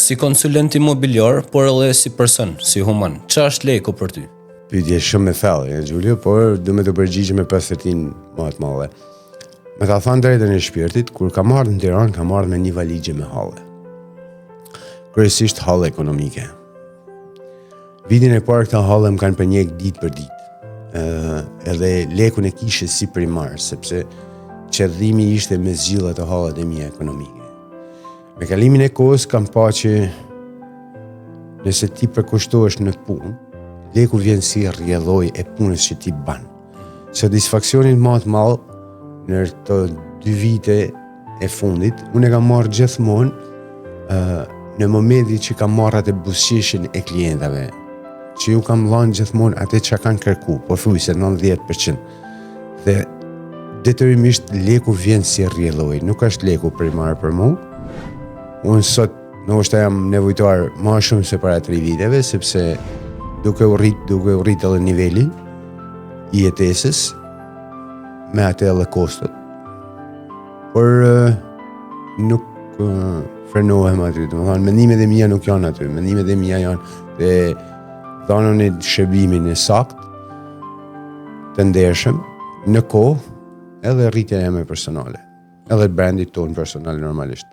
Si konsulent imobiliar, por edhe si person, si human. Ça është leku për ty? Pyetje shumë e thellë, e Xhulio, por du me t'u përgjigj me pastërtinë më të madhe. Me ta thanë drejtën e shpirtit, kur kam ardhë në Tiranë, kam ardhë me një valixhe me halle. Kryesisht halle ekonomike. Vitin e parë këta halle më kanë përnjek ditë për ditë. Ë edhe lekun e kishe si primar, sepse qëllimi ishte me zgjidh ato hallet e mia ekonomike. Me kalimin e kohës kam pa që nëse ti përkushtohesh në punë, leku vjen si rrjedhojë e punës që ti ban. Satisfaksionin ma të madh në këto dy vite e fundit, unë e kam marrë gjithmonë uh, në momentin që kam marrë atë buzëqeshjen e klientave, që ju kam dhanë gjithmonë atë që kanë kërku, pothuajse 90%. Dhe detyrimisht leku vjen si rrjedhojë, nuk është leku primar për mu. Unë sot ndoshta jam nevojtar ma shumë se para 3 viteve, sepse duke u rrit, duke u rrit edhe niveli i jetesës, me atë edhe kostot. Por nuk frenohem aty, domethanë, mendimet e mia nuk janë aty, mendimet e mia janë te dhënia e shërbimin e saktë, të ndershëm, në kohë, edhe rritja jeme personale, edhe brandit tonë personal normalisht.